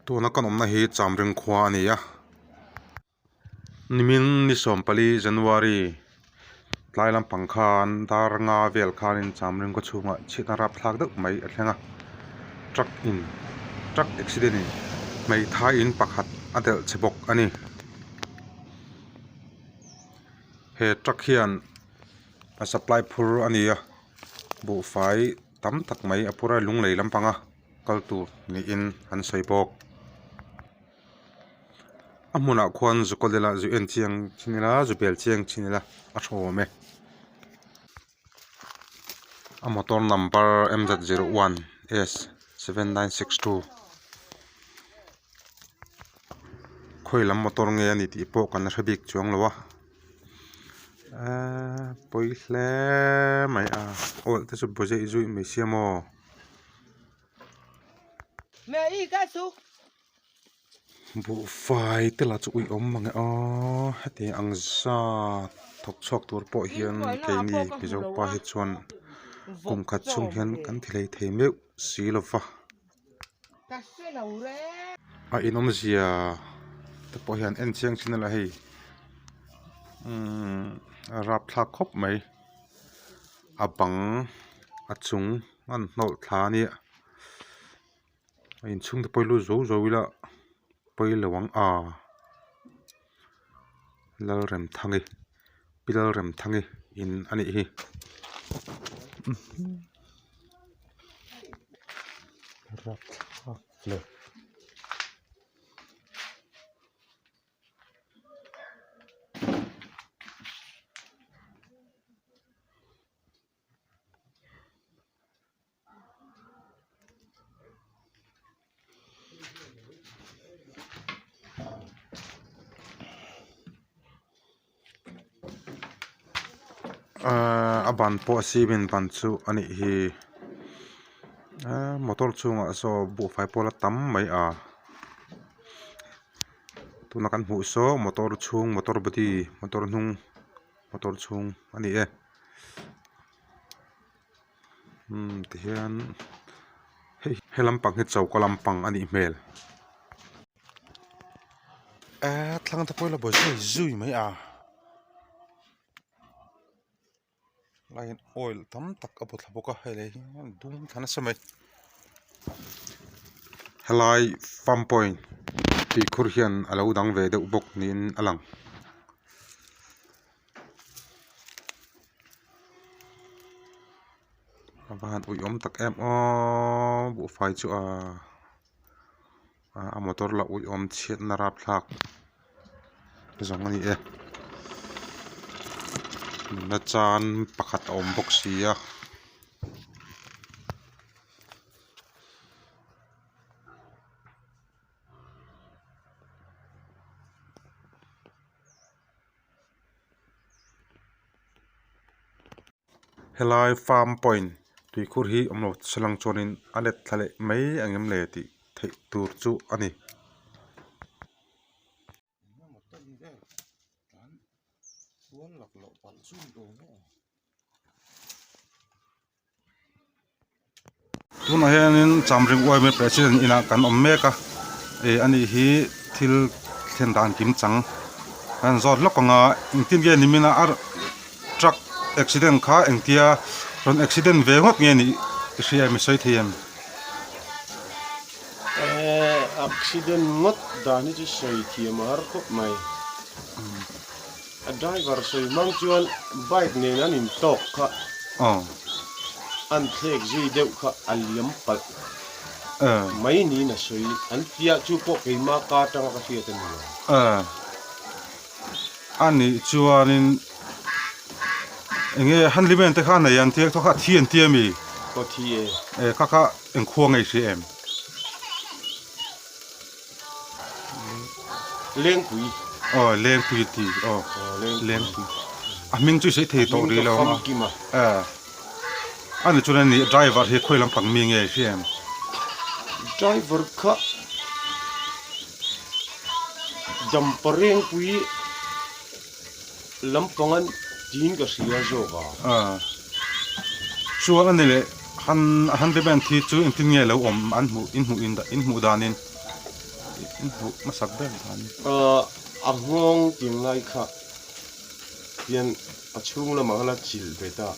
Tuna kan awmna hi Chamring khua a ni a, nimin ni sawmpali January tlai lampang khan dar nga vel khanin Chamring khaw chhungah chhiatna rapthlak deuh mai a thleng a, truck in truck accident in hmeithai in pakhat a delh che bawk a ni. He truck hian a supply phur a ni a, buhfai tam tak mai a phur a lunglei lampanga kal tur niin an sawi bawk. A hmunah khuan zu kawl ila zu en chiang chin ila zu bel chiang chin ila a tha awm e. A motor number M Z zero one S 7962 khawi lam motor nge a ni tih pawh kan la hre bik chuang lo a eee pawi hle mai a aw te chu baw zeih zuih mai sia maw. Buhfai te lah chu uiawm mang e aw heti ang zat thawk chhuak tur pawh hian keini Mizo pa hi chuan kum khat chhung hian kan ti hlei thei meuh si lo va. A inawmzia te pawh hian en chiang chin ila hei umm a rapthlak khawp mai a bang a chung a an hnawlh thla a nia a inchhung te pawh hi lut zo zo ila pawi lo ang a Lalremthangi pi Lalremthangi in a nih hi. Ahh a ban pawh cement ban chu a nih hi ahh motor chhungah saw buhfai pawh a la tam mai a tuna kan hmuh saw motor chhung motor body motor hnung motor chhung a ni e. Umm tihian hei he lampang hi choka lampang a nih hmel eee thlang te pawh ila buai zui zui mai a laiin oil tam tak a bu thla bawk a hei lei hi dum thla nasa mai helai farm point tih khur hian a lo dang ve deuh bawk niin a lang. A va han uiawm tak em aww buhfai chu aa a motor lah uiawm chhiatna rapthlak zawng a ni e nunna chan pakhat a awm bawk si a. Helai farm point tuikhur hi awm lo salang chuanin a let thla leh mai ang em le tih theih tur chu a ni. Tunah hianin Chamring Uaime President inah kan awm mek a ih ani hi thil thlen dan kim chang kan zawt lawk ang a engtin nge nimin a a truck accident kha engtia rawn accident ve ngawt nge nih i hria em i sawi thei em? Ehh accident ngawt dan hi chu sawi thiam a har khawp mai. A driver sawi hmang chuan bike nen an intawk kha an thlek zui deuh kha a liam palh mai niin a sawi. An tia chu pawh keima ka atanga ka hriat a ni lo. A nih chuanin enge hanlimen te kha a nei an tia kha a thi an tia mi? Aw thi e. Kha kha engkhua ngei hria em? Lengpui. Aw Lengpui ti aw Lengpui. A hming chu i sawi thei tawh rih lo ang a. Eh a ni chuan ani driver hi khawi lampang mi nge hria em? Driver kha Dampa Rengpui lampang an tiin ka hria zawk a. Ah chuan ani leh han han te ban thi chu engtin nge lo awm an hmuh in hmuh in in hmuh danin. I hmuh hmasak ber dan. A nghawng tiang lai kha hian a chhung lamah khan a chilh ve ta.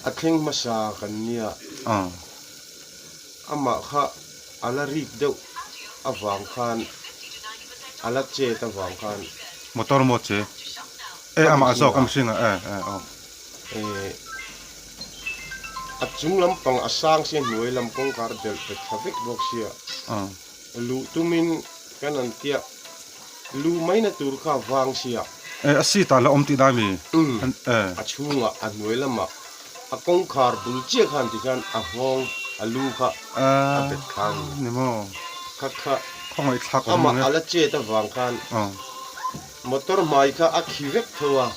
A thleng hmasa kan nia. Amah kha a la rik deuh avang khan a la chet avang khan. Motor maw che? E amah zawk a mihring ah e e aw. E a chung lampang a sang sia hnuai lam kawngkhar delh pe thla vek bawk sia. Luh tumin kan an tia luh maina tur kha vang sia. E a seat ah la awm tih dai mi? Umm a chhungah a hnuai lamah a kawngkhar bul chiah khan tikhian a nghawng a lu kha a bet kha a ni. Ni maw? Kha kha Khawngaih thlak awm amah ang e. a la chet avang khan motor hmai kha a khi vek tho a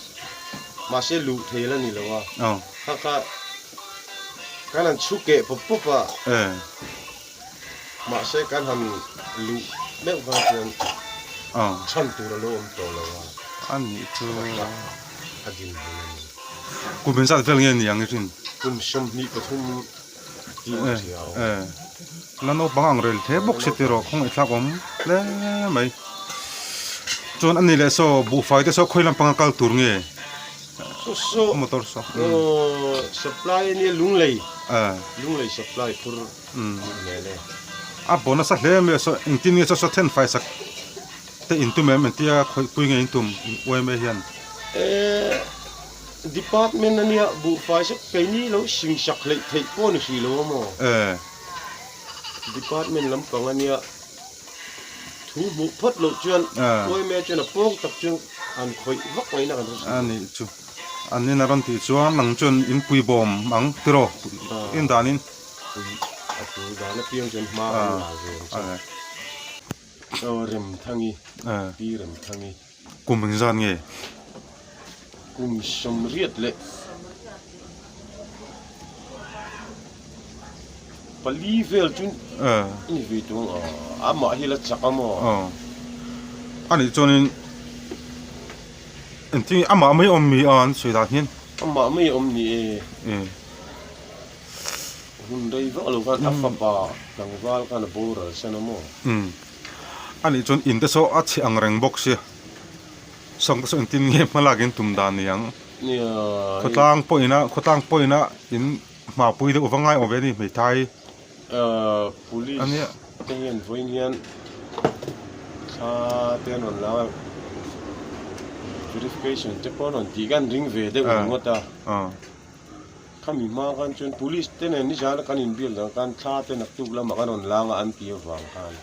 mahse luh thei la ni lo a kha kha kan han chhu keh pawp pawp a. Mahse kan han luh meuh vang chuan chhan tur a lo awm tawh lo a. A nih chu. A din hmun a ni. Kum engzat vel nge ni ang i rin? Kum 23 tih a hria aw. La naupang ang rel hle bawk si tiraw khawngaih thlak awm hle mai. Chuan a ni leh saw buhfai te saw khawi lampanga kal tur nge? Saw saw motor saw. Supply a nia Lunglei. Lunglei supply phur. A baw nasa hle mai a saw engtin nge saw saw then fai sak te in tum em engtia khawih pui nge in tum yma hian. Ehh department ania buhfai sak keini lo sing sak hleih theih pawh ni hrih lo a maw? Ehh. Department lampang ania thu hmuh phawt loh chuan yma chuan a pawng tak chuan an khawih vak ngaihna kan hre hrih lo. A nih chu an in a rawn tih chuan nang chuan in pui bawm ang tiraw in danin. A tul dan apiang chuan hma an la ve ang chu. Aw Remthangi, Pi Remthangi. Kum engzat nge? Kum 84 leh 4 vel chu ni ve tawh ang a, amah hi la chak a maw? A nih chuanin engtin nge amah mai awm mi a an sawi dan hian? Amah mai awm ni e. Hun rei vak lo khan a fapa tlangval khan a boral san a maw? Umm. A nih chuan in te saw a chhe ang reng bawk sia. Sawng te saw engtin nge hma lak in tum dan ni ang? Nia. Khawtlang pawhin a khawtlang pawhin a in hmapui deuh va ngai awm ve a ni hmeithai. Ahh police te hian vawiin hian thla te an rawn la a, verification te pawh an rawn tih khan ring ve deuh ringawt a. Khami hma khan chuan police te nen nizana kan inbiak dan khan thla te naktuk lamah kan rawn lang a an ti avang khan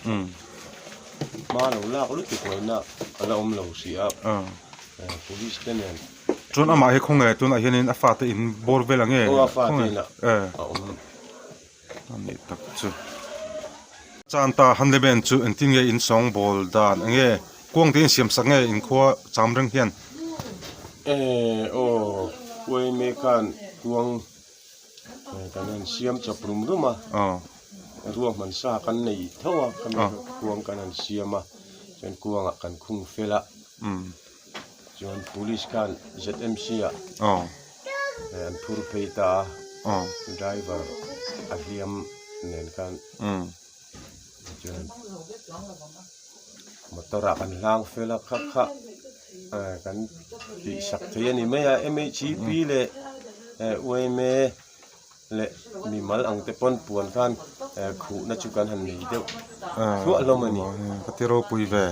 hma lo lak lutuk ngaihna a la awm lo hrih a police te nen. Chuan amah hi khawnge tunah hianin a fate in bawr vel ang nge? Aw a fate inah a awm. A nih tak chu. Chanta Hanleben chu engtin nge in sawng bawl dan eng nge kuang te in siam sak nge in khua cham reng hian? Eh aw Uaime khan kuang kan han siam chawp rum rum a, ruahman sa kan nei tho a khami kuang kan han siam a chuan kuangah kan khung fel a. Chuan police khan ZMC ah an phur phei ta a, driver a hliam nen khan chuan motor ah kan hlang fel a kha kha kan tih sak thei a ni mai a M_H_E_P leh U_M_A leh mimal ang te pawn puan khan khuhna chu kan han nei deuh thluah hlawm a ni. Ka ti ropui ve.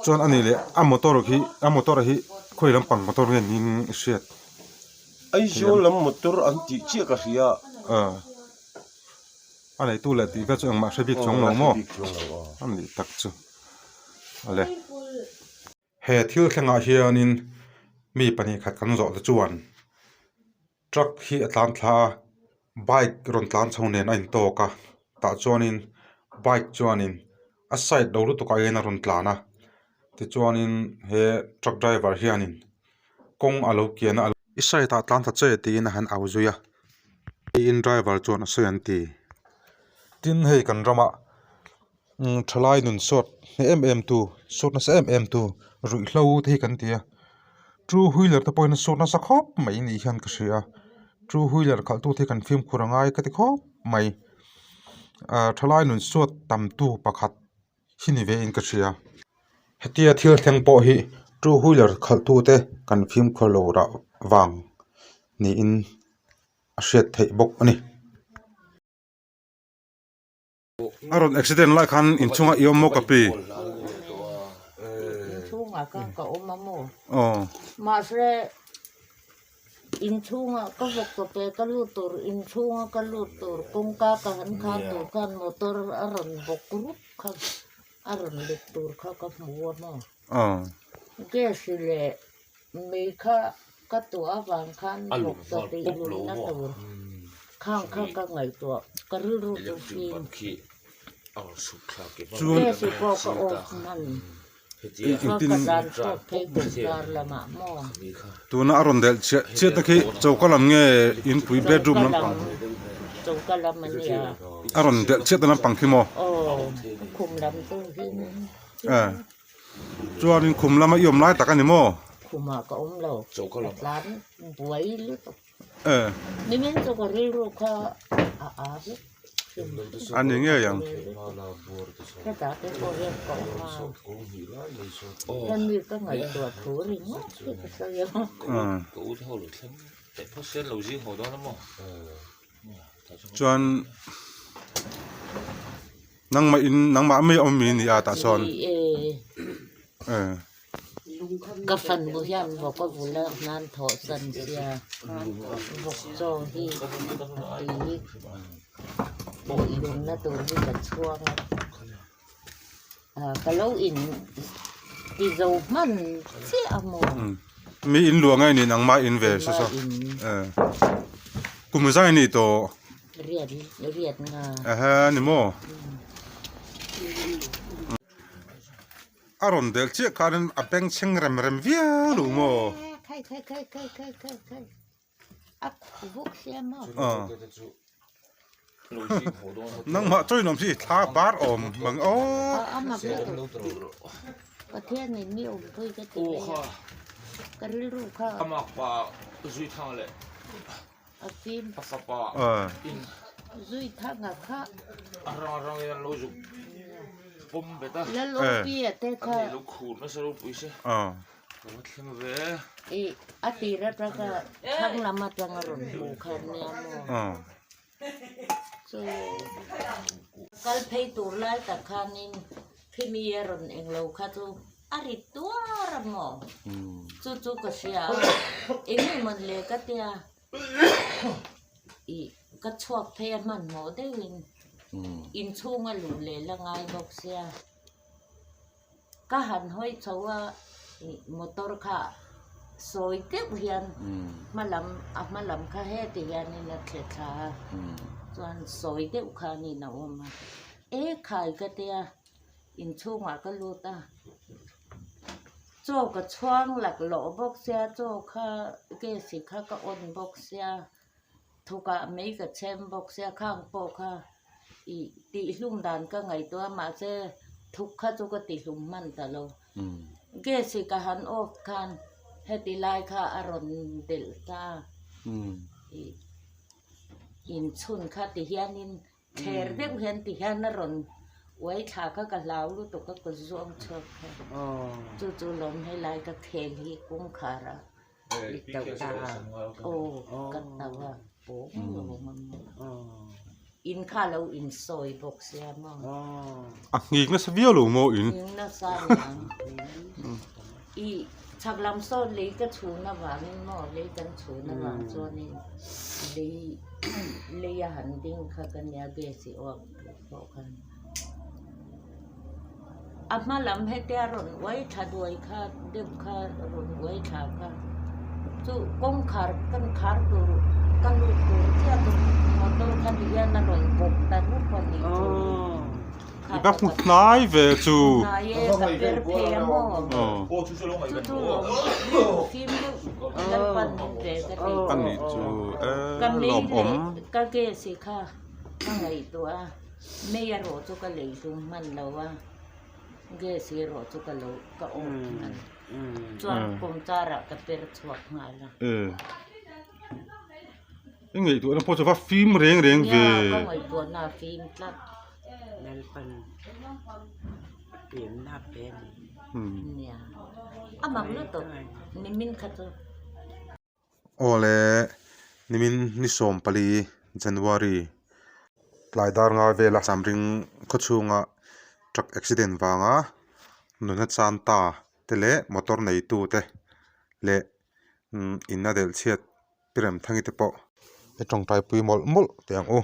Chuan a nih leh a motor khi a motor hi khawi lampang motor nge niin i hriat? Aizawl lam motor an tih chiah ka hria. Aw a neitu leh tih vel chu engmah hre bik chuang lo maw? A nih tak chu ale. He thil thlengah hianin mi 2 khat kan zawh te chuan truck hi a tlan thla a bike rawn tlan chho nen a intawk a tah chuanin bike chuanin a side lo lutuk ah hian a rawn tlan a tichuanin he truck driver hianin kawng a lo kian a i side ah tlan ta che tiin a han au zui a tiin driver chuan a sawi an ti tin hei kan ramah Thalai nun sawt hneh em em tu sawt nasa em em tu ruihhlo te hi kan ti a two wheeler te pawhin a sawt nasa khawp mai ni hian ka hria a two wheeler khalh tu te hi kan fimkhur a ngai ka ti khawp mai. ah thalai nun suat tam tu pakhat hi ni ve in ka hria. Hetia thil thleng pawh hi two wheeler khalh tu te kan fimkhur lo rah vang niin a hriat theih bawk a ni. A rawn accident lai khan inchhungah i awm maw ka pi? Inchhungah khan ka awm a maw? Aw. Mahse inchhungah ka vawk tawp e ka lut tur inchhunga ka lut tur kawngka ka han khar tur khan motor a rawn bawk rup kha a rawn let tur kha ka hmu a maw? Aw. Gas leh mei kha ka tuah avang khan vawk chaw tih lumna tur khang kha ka ngaihtuah ka rilru chu fim gas pawh ka off hman chuan ka tlan chhuak phei kawngkar lamah maw. Tuna a rawn delh chiah chiah te khi choka lam nge inpui bedroom lampang choka lam a nia a rawn delh chiah te lampang khi maw aw khum lam chu hi Chuanin khum lama i awm lai tak a ni maw? Khumah ka awm lo, ka tlan buai lutuk. Eh. Nimin chu ka rilru kha a a vek. A ni ngei ang. Hetah te pawh hian ka awm a. Hemi ka ngaihtuah thu ringawt hi ka sawi a. Chuan nangmah in nangmah mai a awm mi ni a tah chuan eh. Ka fanu hian vawk a vul a hnan thawh chan sia vawk chaw hi a tui tih lumna tur hi ka chhuang a ah ka lo in ti zo hman chiah a maw. Mi in luah nge ni nangmah in ve saw saw eh kum zai ni tawh. Riat riat nga. Ehe ni maw. A rawn delh chiah khanin a bengchheng rem rem viau lo maw. Khai khai khai khai khai khai khai a khu bawk sia maw. Nangmah chawi nuam si thla bar awm mang aw. A mak lutuk. Pathian in mi awm pui ka ti mai a. Ka rilru kha. A mak pa zui thang leh. A fim. A fapa in. Zui thang a kha. A rang rang in an lo zuk pawm bet a. Lalawpi a te kha. An lo khur nasa ropui se. Ka va thleng ve. I a tir atanga thlang lam atanga rawn hmu kha nia maw. Chu kal phei tur lai tak khanin khimi a rawn englo kha chu a ri tuar a maw. Chu chu ka hria a eng emaw le ka tia ih ka chhuak phei a hmanhmawh deuhin inchhunga luh leh la ngai bawk sia. Ka han hawi chho a motor kha sawi deuh hian hma lam a hma lam kha heti hianin a thle thla a chuan sawi deuh khanin a awm a e khai ka tia inchhungah ka lut a chaw ka chhuang laklawh bawk sia chaw kha gas kha ka on bawk sia. Thukah mei ka chhem bawk sia khang pawh kha ih tihhlum dan ka ngaihtuah a mahse thuk kha chu ka tihlum hman ta lo. Gas hi ka han off khan heti lai kha a rawn delh ta a ih inchhun kha ti hianin Thler deuh hian ti hian a rawn uai thla kha ka hlau lutuk a ka zuang chhuak kha chu chu lawm helai ka khel hi kawngkhar a i tauh ta a aw ka tauh a pawng lawm a maw in kha lo in sawi bawk sia maw a nghik nasa viau lo maw in nghik nasa niang i chhak lam sawn lei ka chhun avangin maw lei kan chhun avang chuanin lei. Lei a han ding kha ka nia gas i uak tih pawh khan a hma lam hetia rawn uai thla duai kha deuh kha rawn uai thla kha chu kawngkhar kan khar tur ka lut tur chiah chu motor kha ti hian a rawn bawk ta rup a nih chu. I va hmu hnai ve chu. Hnai e ka per phei a maw. Chu chu lawm fim deuh Lalpan min ve ka ti chu. Ani chu e Ka mei lawm awm. leh ka gas hi kha ka ngaihtuah a mei a rawh chu ka lei hlum hman lo a gas hi rawh chu ka lo ka off hman chuan kawmchar ah ka per chhuak nghal a. I ngaihtuahna pawh chu va fim reng reng ve. Nia, ka ngaihtuahna a fim tlat. Lalpan pianna a pe a ni. Nia, a mak lutuk nimin kha chu. Awle, nimin ni 14 January tlai dar nga vela Chamring khawchhunga truck accident vanga nunna chan ta te leh motor neitu te leh in a delh chhiat Pi Remthangi te pawh i tawngtaipui mawlh mawlh teh ang u.